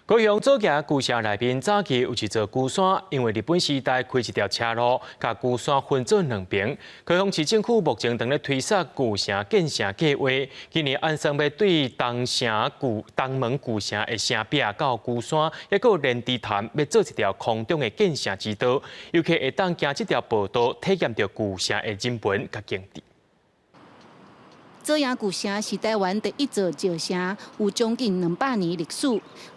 高雄左營舊城內面早期有一座龜山，因為日本時代開一條車路，共龜山分做兩爿。高雄市政府目前正咧推捒舊城建城計劃，今年按算欲對東城舊東門舊城的城壁到龜山，抑閣有蓮池潭，欲做一條空中的建城之道，遊客會當行這條步道，體驗著舊城的人文佮景致。左營舊城是台灣第一座石城，有將近200年歷史。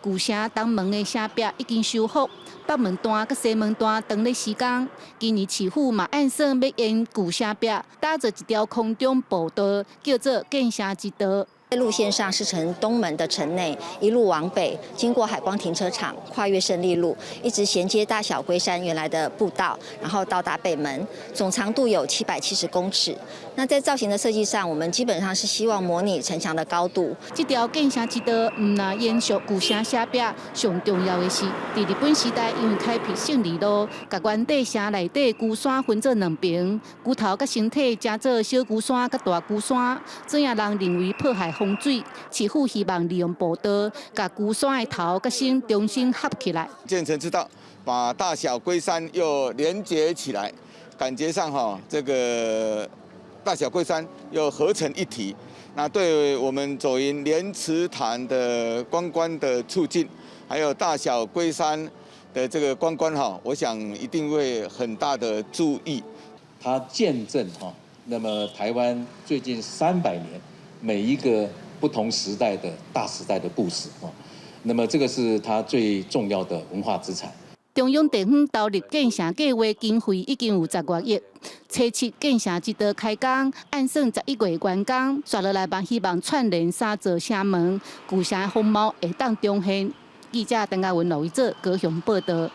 舊城東門的城壁已經修復，北門段佮西門段正咧施工。今年市府嘛按算欲沿舊城壁打造一條空中步道，叫做建城之道。路線上是從東門的城內一路往北，經過海光停車場，跨越勝利路，一直銜接大小龜山原來的步道，然後到達北門，總長度有770公尺。那在造型的設計上，我們基本上是希望模擬城牆的高度。這條建城之道毋但延續舊城城壁，上重要的是，佇日本時代因為開闢勝利路，共原底城內底龜山分做兩爿，龜頭佮身體稱做小龜山佮大龜山。左營人認為破壞風水，市府希望利用步道，共龜山的頭佮身重新合起來。建城之道，把大小龜山又連接起來，感覺上哈，這個大小龜山又合成一體。那對我們左營蓮池潭的觀光的促進，還有大小龜山的這個觀光哈，我想一定會很大的助益。它見證哈，那麼台灣最近300年每一個不同時代的大時代的故事啊，那麼這個是它最重要的文化資產。中央地方投入建城計劃經費已經有10外億，初七建城之道開工，按算11月完工，紲落來嘛希望串聯三座城門，舊城風貌會當重現。記者鄧家文、羅偉哲高雄報道。